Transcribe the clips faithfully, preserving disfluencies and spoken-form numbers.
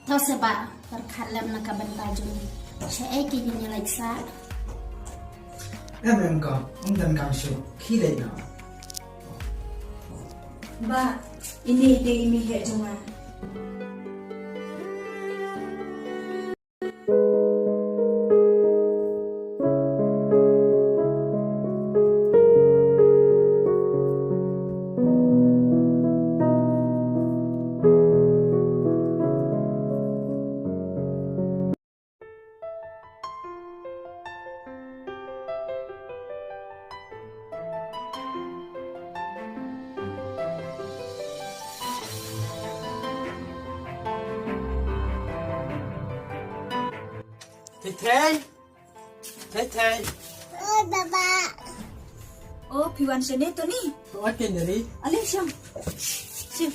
To se ba, pyrkhat lem na ka bynta jong ngi. Shaei ki ngin ïa leit sah? Em em ko, ym donkam shuh, khie leit noh. Ba, ine i mei jong nga. Thei Thei. Thei Thei. Oi, Baba. O, phi wan shane Tony? Wat ken Dari. Ale shong. Shong.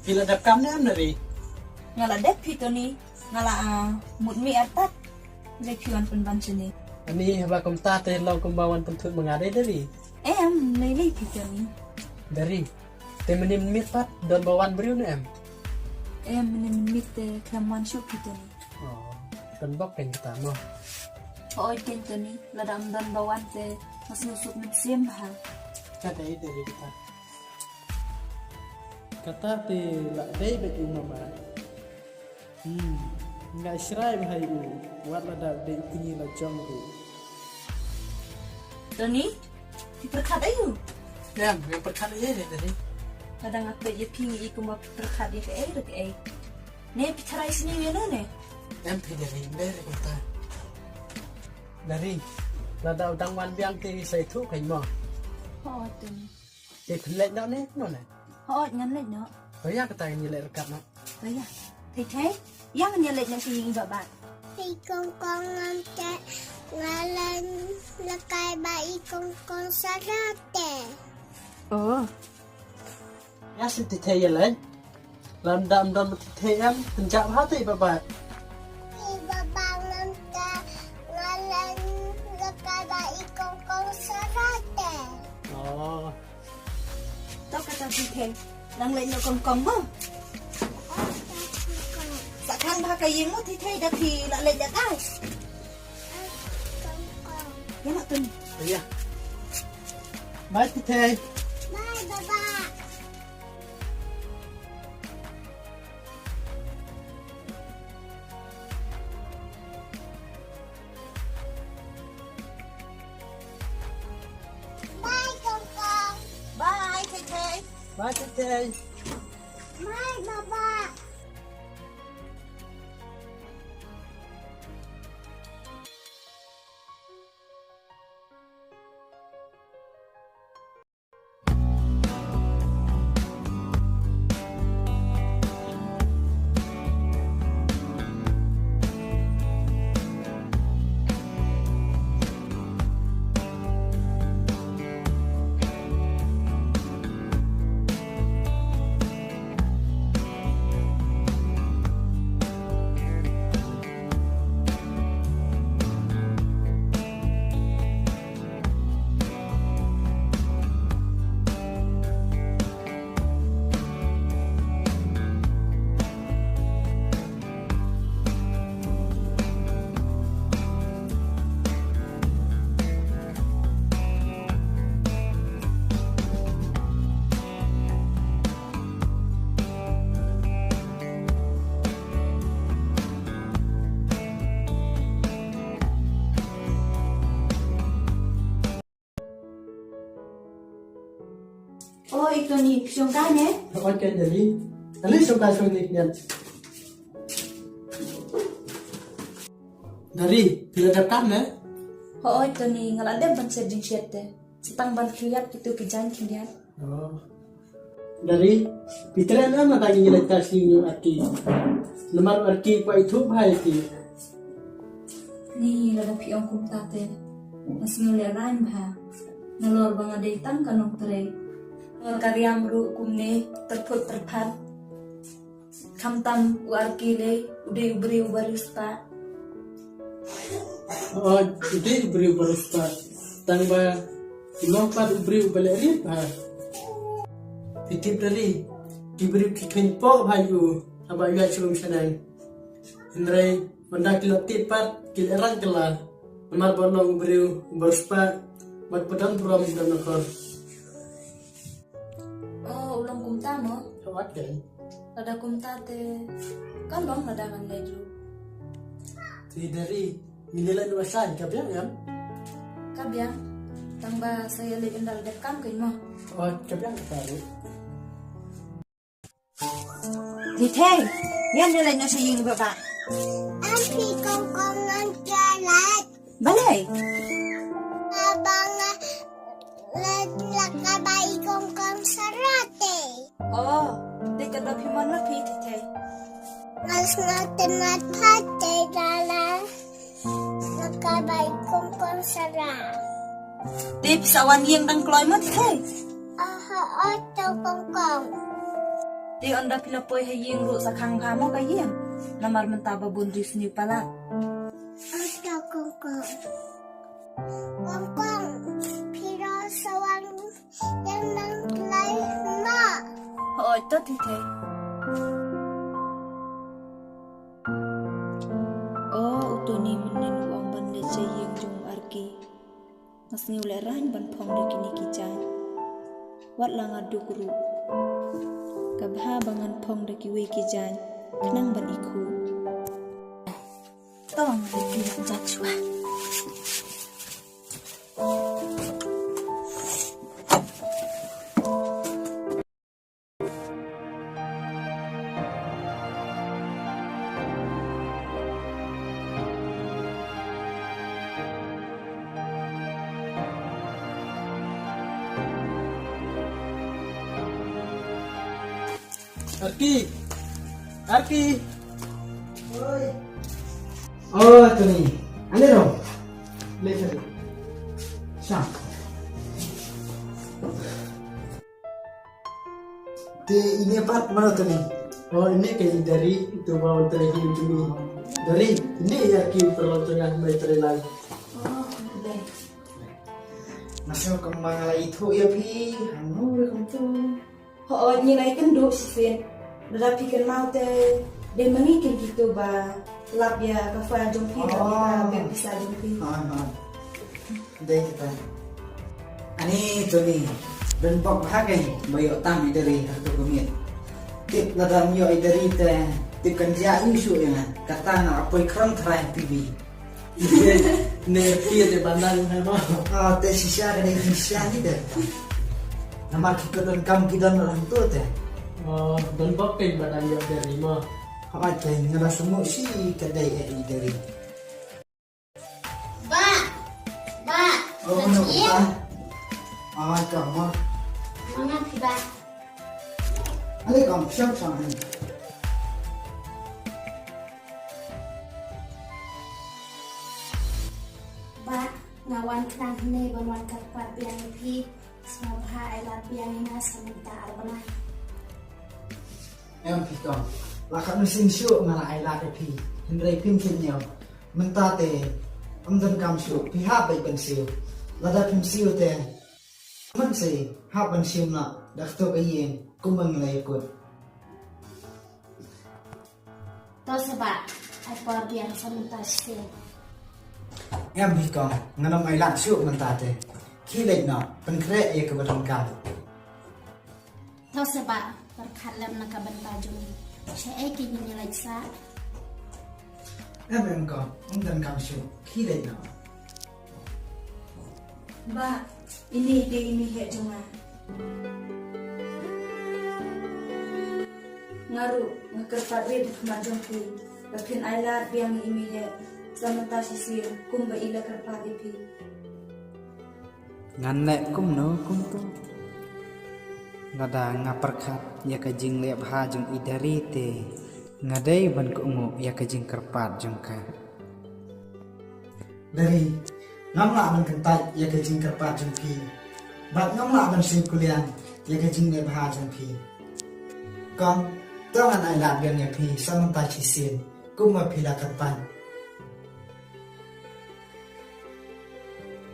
Phi la dep kam ne em Dari? Nga la dep phi Tony. Nga la, ah, mut mih artat. Lei phi wan pynban shane. Ani haba kumta te long kumba wan pynthut ma nga dei Dari. Em, lei lei phi Tony. Dari. Te mynne mynmiet pat don ba wan briew ne em? Em, mynne mynmiet te khlem wan shuh phi Tony. Oh, pynbok kein kata mo. Hooid kein Tony, lada ym don ba wan te nga sngewsuk mynsiem bha. Ka dei Dari kata. Kata te la dei beit u mama. Hmm, nga shrai bha ïa u, wat lada u dei u kñi la jong ruh. Tony, phi pyrkhat aïu? Em, nga pyrkhat aïu ne Dari? Lada nga peit ïa phi ngi i kumba phi pyrkhat ïa kaei re kaei. Ne phi tharai sniew ïa no ne? Em phi Dari, ym dei re kumta. Dari, lada u dang wan biang te sa ïathuh kein mo. Hooid Tony. Te phin leit noh ne, no ne? Hooid ngan leit noh. To ïa kata ngin ïa leit ryngkat noh. To ïa. Thei Thei, ïa ngin ïa leit noh sha ïing i Bah Bat. I Kong Kong ngam teh, nga leit lehkai bad i Kong Kong Sarah te. Oh. Ïa shu Thei Thei ïa leit. Lada ym don Thei Thei em, pynjah bha te i Bah Bat. I Bah Bat ngam teh, nga leit lehkai bad i Kong Kong Sarah te. Oh. To kata Thei Thei. Nang leit noh Kong Kong mo. Sa khang bha ka ïing mo Thei Thei da phi la leit da kai. Ïa noh Tony. Ïa. Bye Thei Thei. Bye Baba. Bye Kong Kong. Bye Thei Thei. Bye Thei Thei. Bye Baba. Oi, Tony, shong kai ne? Oi, kai Dari. Kali shong kai shong ni nyan. Dari, phi la dep kam ne? Hooid Tony, nga la dep ban shet jingshet te. Sa tang ban khlem ïap kito ki jaiñ khyndiat. Oh. Dari, phi treh ne em lada ngin ïa leit sha ïing u Arki? Namar u Arki kwah ithuh bha ïa phi. Ni lada phi ong kumta te nga sngew lehraiñ bha. Nalor ba nga dei tang ka nongtrei. Nalor ka riam ruh kumne tyrphut tyrphat. Khamtam u Arki lei u dei u briew uba riewspah. Oh, u dei u briew uba riewspah. Tang ba u long pat u briew uba leh rit bha. Phi tip Dari, ki briew ki kheiñ poh bha ïa u haba u ïaid sha lum sha neng. Hynrei ynda ki la tip pat ki lehraiñ kylla, namar ba u long u briew uba riewspah bad uba don burom don akor. Oh, u long kumta mo? Wat dei. Lada kumta te ka long lada ngan leit ruh. Te Dari, ngi leit leit noh ba shai, ka biang em? Ka biang. Tang ba sa ïaleit ynda la dep kam kein mo. Oh, ka biang kata ruh. Thei thei, ïa ngi leit noh sha ïing ba ba. Em phi kong kong ngan ïa leit. Balei? Ba ba nga leit la ka ba i kong kong Sara te. Oh, te ka da phi mon ma phi Thei thei. Nga sngewtynnat pha te da la. La ka ba i kong kong Sara. Te phi sa wan ïing dang kloi ma Thei thei. Aha, oh to kong kong. Te ynda phi la poi ha ïing ruh sa khang bha mo ka ïing. Namar mynta ba bun ri sniew palat. Oh to kong kong. Kong kong, phi ruh sa wan ïing dang kloi ma. Hooid to Thei thei. Oh, u Tony mynnin u ong ban leit sha ïing jong u Arki. Nga sngew lehraiñ ban phong da kine ki jaiñ. Wat la nga duk ruh, ka bha ba ngan phong da kiwei ki jaiñ khnang ban ikhuh. To ngan leit pynjah shuwa. Arki. Arki. Oi. Oh, Tony. Ane ro. Leit sha. Sha. Te ine pat mano Tony? Oh, ine ka i Dari, itu ba u Dari hi Tony. Dari, ine ïa ki paralok jong nga mai Trai lai. Oh, dei. Nga sngew kumba nga la ithuh ïa phi, hangno re kumto. Hooid, ngi la ïakynduh shisien. Lada phi kynmaw te, dei ma ngi kin kito ba lap ïa ka file jong phi, ba phi ka beh pisa jong phi. Hooid, hooid. Dei kata. Ani Tony, don bok bha kein ba ïoh tam i Dari ha kato ka miet. Tip lada ym ïoh i Dari te, tip kan jia ïu shuh ïa nga. Kata nga la poi khrong trai P B. Ne phi te ba nang ha ba. Ah, te shisha ka dei shisha ni te. Namar ki ka donkam ki don orang tu te. Oh, don bok kein ba nang ïoh Dari mo. Ha te nga la semu shi ka dei e i Dari. Ba. Ba. Oh, no, ba. Ah, ka mo. Mama phi ba. Ale kam shap shap ni. Ba, nga wan khnang hangne ban wan kyrpad biang ïa phi, sngewbha ai lad biang ïa nga sa mynta ar bnai. Em phi kong, la khat mynsiem shuh nga la ai lad ïa phi, hynrei phim shym ñiew. Mynta te, ym donkam shuh, phi hap beit ban siew. Lada phim siew te, Mynsiem, hap ban shim noh da kato ka ïing kumba ngi la ïakut. To sa ba, ai por biang sa mynta shisien. Em hi kong, ngan ym ai lad shuh mynta te. Khie leit noh, pynkhreh ïa kaba donkam. To sa ba, pyrkhat lem na ka bynta jong ngi. Shaei ngin ïa leit sah? Em em kong, ym donkam shuh. Khie leit noh. Bah, ine i dei i mei heh jong nga. Nga ruh, nga kyrpad rit ha khmat jong phi ba phin ai lad biang ïa i mei heh sa mynta shisien kumba i la kyrpad ïa phi. Ngan leh kumno kumto? Lada nga pyrkhat ïa ka jingleh bha jong i Dari te, nga dei ban kohnguh ïa ka jingkyrpad jong ka. Dari, ngam lah ban kyntait ïa ka jingkyrpad jong phi. Bad ngam lah ban shim kuliang ïa ka jingleh bha jong phi. Kong, to ngan ai lad biang ïa phi sa mynta shisien kumba phi la kyrpad.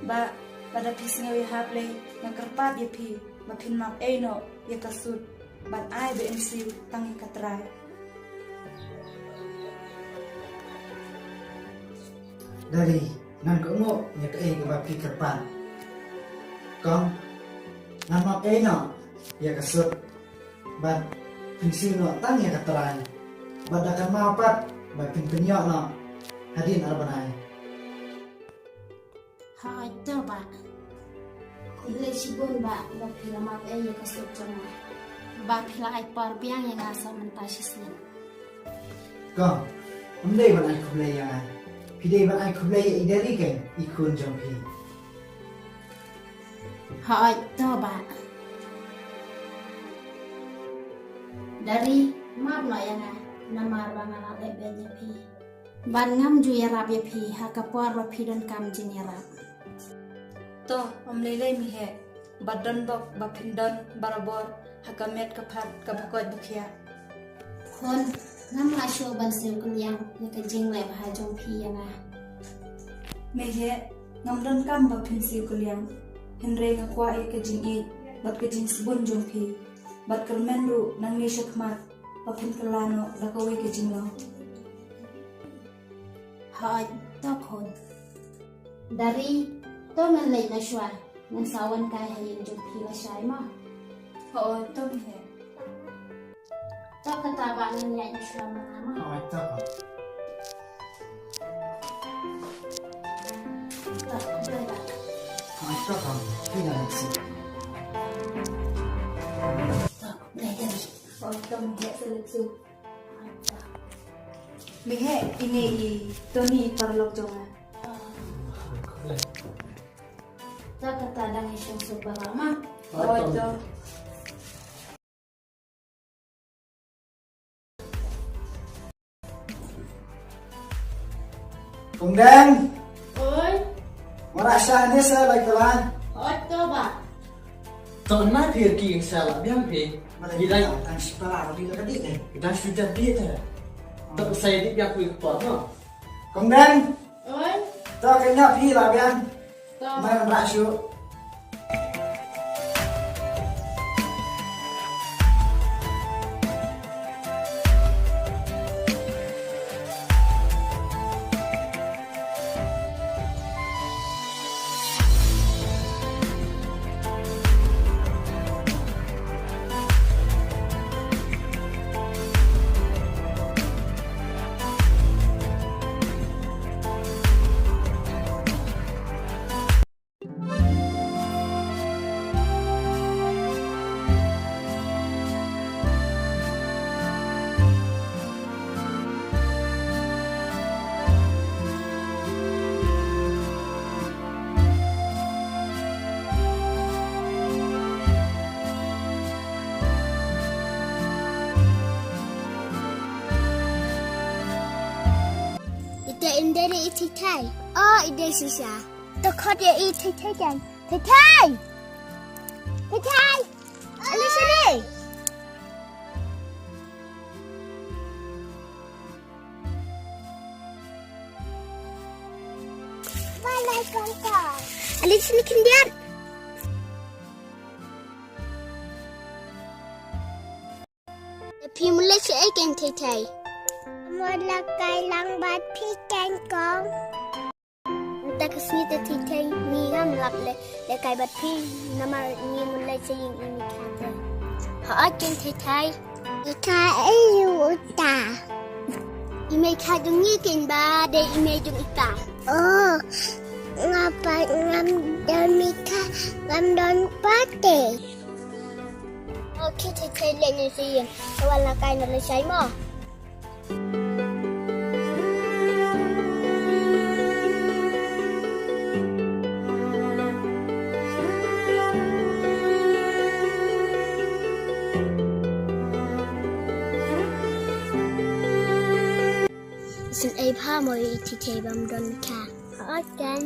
Bah, lada phi sngew ïahap lei, nga kyrpad ïa phi ba phin map ei noh ïa ka sut ban ai ba im siew tang ïa ka trai. Dari, ngan kohnguh ïa kaei kaba phi kyrpad. Kong, ngan map ei noh ïa ka sut. Bad phin siew noh tang ïa ka trai. Bad da ka maw pat ba phin pynïoh noh hadien ar bnai. Hooid to bah. Khublei shibun bah ba phi la map ei ïa ka sut jong nga. Ba phi la ai por biang ïa nga sa mynta shisien. Kong, ym dei ban ai khublei ïa nga. Phi dei ban ai khublei ïa i Dari keiñ, i khun jong phi. Hooid to bah. Dari, map noh ïa nga namar ba nga la leh beiñ ïa phi. Bad ngam ju ïarap ïa phi ha ka por ba phi donkam jingïarap. To, ym lei lei mi heh, bad don bok ba phin don barabor ha ka met ka phad kaba koit ba khiah. Khun, ngam lah shuh ban siew kylliang ïa ka jingleh bha jong phi ïa nga. Me heh, ngam donkam ba phin siew kylliang. Hynrei nga kwah ïa ka jingïeit bad ka jingsbun jong phi. Bad kyrmen ruh nangne shakhmat ba phin kylla noh da kawei ka jinglong. Hooid to khun. Dari, to ngan leit noh shuwa. Ngan sa wan kai ha ïing jong phi lashai mo. Hooid to mi heh. To kata bah ngan ïaid noh shuwa ma nga mo. Hooid to. To, bye bye. Hooid to. Phi nang leit suk. To, bye Dari. Hooid to mi heh, sa leit suk. Me heh, ine i Tony i paralok jong nga. Ta kata dang i shong suk ba ma. Oi to. Kong Deng. Oi. Wara sha ne sa bai talan. Oi to ba. To na phir ki sa la biang phi. Mala kita tang sipara di ka di eh. Kita sudah di ta. To sa di biang phi ko no. Kong Deng. Oi. To kanya phi la biang. To. Mai rak shu. Ite indere ite kai. Oh, ide shisha. To khot ïa i Thei Thei kan. Thei Thei! Thei Thei! Alei sini! Balai pangkal. Alei sini khyndiat. Phi mut leit shaei kein Thei Thei? Mut la kai lang bad phi kein kong. Mynta ka sngi te Thei Thei ngi ngam lap leh, leh kai bad phi namar ngi mut leit sha ïing i Mei Kha te. Hooid kein Thei Thei. Mei Kha ei uta? I Mei Kha jong ngi kein ba dei i mei jong ita. Oh, nga pat ngam don Mei Kha, ngam don pat te. Okay Thei Thei, leit noh sha ïing. Sa wan la kai noh lashai mo. Sngewbha mo ïa i Thei Thei bym don Mei Kha. Hooid kein.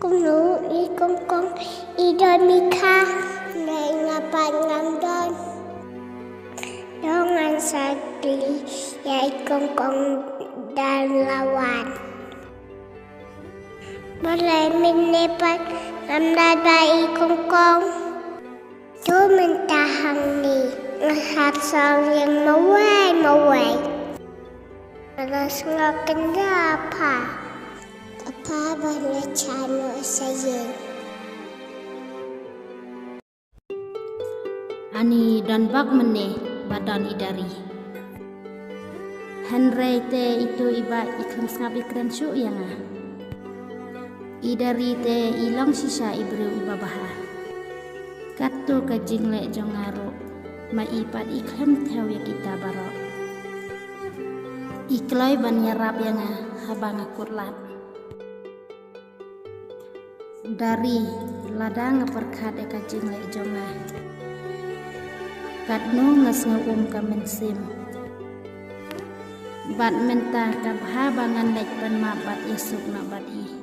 Kumno i kongkong i don mi kha, ne nga pat ngam don. Dong ngan sa kli ïa i kongkong dan lawan. Balei mynne pat ngam don ba i kongkong. Tu mynta hangne nga hap saw ïing mawei mawei. Nga la sngap kynda pha. Ka pha ba la chano sa ïing. Ani don bak mynne ba don i Dari. Hynrei te itu i ba i khlem sngap i kren shuh ïa nga. I Dari te i long shisha i briew uba bha. Katto ka jingleh jong nga ruh ma i pat i khlem thew ïa kita baroh. I kloi ban ïarap ïa nga haba nga kut lad. Dari, lada nga pyrkhat ïa ka jingleh jong nga, katno nga sngew um ka mynsiem. Bad mynta ka bha ba ngan leit pan map bad ïasuk noh bad i.